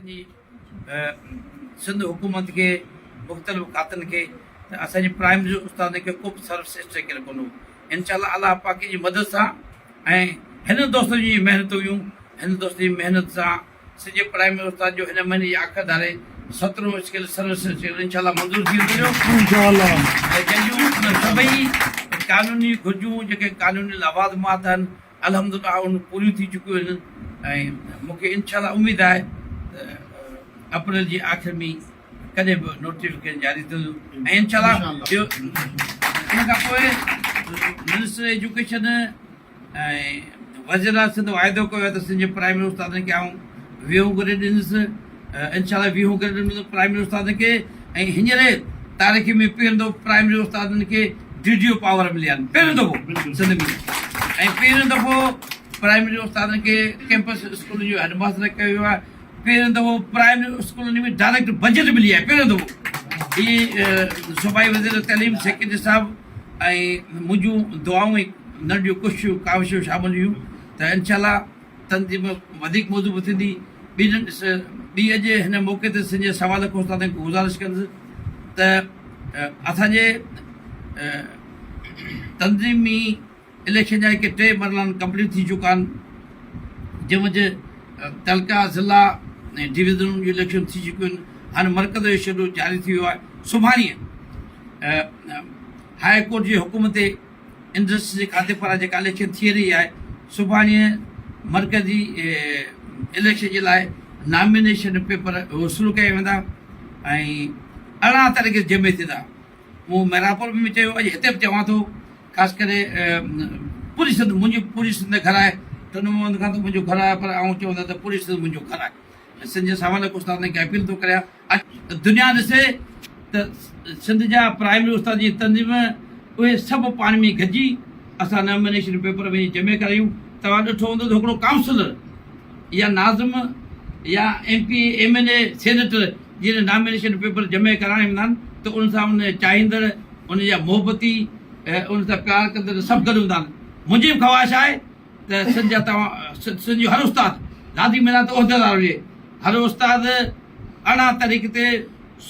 جي سنڌ حڪومت کي مختلف کاتن کي ته اسان جي پرائمري استادن کي ڪو به سروس اسٽرڪچر ڪونه هو انشاء الله الله پاڪ جي مدد سان ۽ هن دوستن جي محنت هيون هن دوست جي محنت سان سڄي پرائمري استاد جو هن مهيني جي آخر ڌاري سترهون اسڪيل سروس اسڪيل انشاء الله منظور ٿي ويندو انشاء الله ۽ جنهن جون سڀئي قانوني گهرجون جيڪي قانوني لوازمات آهن الحمدلله ان پوريون ٿي چڪيون آهن ۽ مون کي انشاء الله اميد آهي ته اپريل جي آخر ۾ ڪڏهن به نوٽيفڪيشن جاري ٿيندو ۽ انشاء الله اهو ان کان پوء منسٽر ايجوڪيشن ۽ وزير اعليٰ سنڌ واعدو ڪيو آهي ته سنڌ جي پرائمري استادن کي آئون ويهون گريڊ ڏيندس انشاء الله ويهون گريڊ ملندو پرائمري استادن کي ۽ هينئر تاريخ ۾ پهريون دفعو پرائمري استادن کي ڊي ڊي او پاور مليا آهن پهريون دفعو سنڌ ۾ ۽ پهريون دفعو پرائمري استادن کي ڪيمپس اسڪولن جو هيڊ ماستر ڪيو ويو آهي پهريون دفعو پرائمري اسڪولن ۾ ڊائريڪٽ بجيٽ ملي آهي پهريون دفعو هي صوبائي وزير تعليم سيڪريٽري صاحب ۽ منهنجون دعائون ۽ ننڍيون ڪوششون ڪاوشون شامل هيون ته انشاء الله تنظيم وڌيڪ مضبوط ٿيندي. ٻي اڄ هن موقعي تي سنڌ جي سوا لک استادن کي گذارش ڪندس ته اسان جي تنظيمي اليڪشن جا جيڪي ٽي مرحلا ڪمپليٽ ٿي چڪا آهن جنهن منجهه تعلقا ضلع ۽ ڊويزنن جون اليڪشن ٿي چڪيون آهن هاڻي مرڪز جو شيڊول جاري ٿي ويو آهي سڀاڻي هاء ڪورٽ جي حڪم تي انڊسٽريز جي کاتي پاران جيڪا اليڪشن ٿي رهي آهي سڀاڻي مرڪزي اليڪشن جي لاء نامينيشن پيپر وصول ڪيا ويندا ۽ 18 تاريخ جمع ٿيندا. مون ميرانپور ۾ به چيو اڄ هتي به چوان ٿو خاص ڪري پوري سنڌ منهنجي پوري سنڌ گهر آهي ٽنڊو محمد کان ته منهنجو گهر آهي پر آئون چوندس ته پوري سنڌ منهنجو گهر آهي سنڌ جي سوا لک استادن کي اپيل ٿو ڪريان اڄ دنيا ڏسي ته سنڌ جا پرائمري استاد جي تنظيم اهي سڀ پاڻ ۾ گڏجي اسان نامينيشن پيپر وڃي جمع ڪرايون توهان ڏٺو هوندو ته هڪڙو ڪائونسلر يا ناظم يا M P M N A senator جڏهن نامينيشن پيپر جمع ڪرائڻ ويندا آهن ته ان سان ان چاهيندڙ ان جا محبتي ان سان پيار ڪندڙ سڀ گڏ هوندا آهن منهنجي به خواهش آهي ته سنڌ جا توهان سنڌ جو هر استاد لازمي معنيٰ ته عهديدار هجي هر استاد 18 تاريخ تي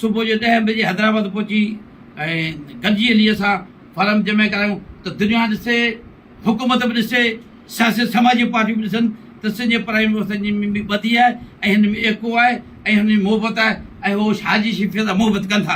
صبح جو ڏهين بجي حيدرآباد پهچي ۽ گڏجي هلي اسان فارم جمع ڪرايون ته دنيا ڏسي حڪومت به ڏسي سياسي سماجي پارٽيون به ڏسن ته سنڌ جي پرائمري استادن جي ۾ ٻڌي آهي ۽ هن ۾ ايڪو آهي ۽ هن ۾ محبت آهي ۽ هو حاجي شفيع سان محبت ڪن ٿا.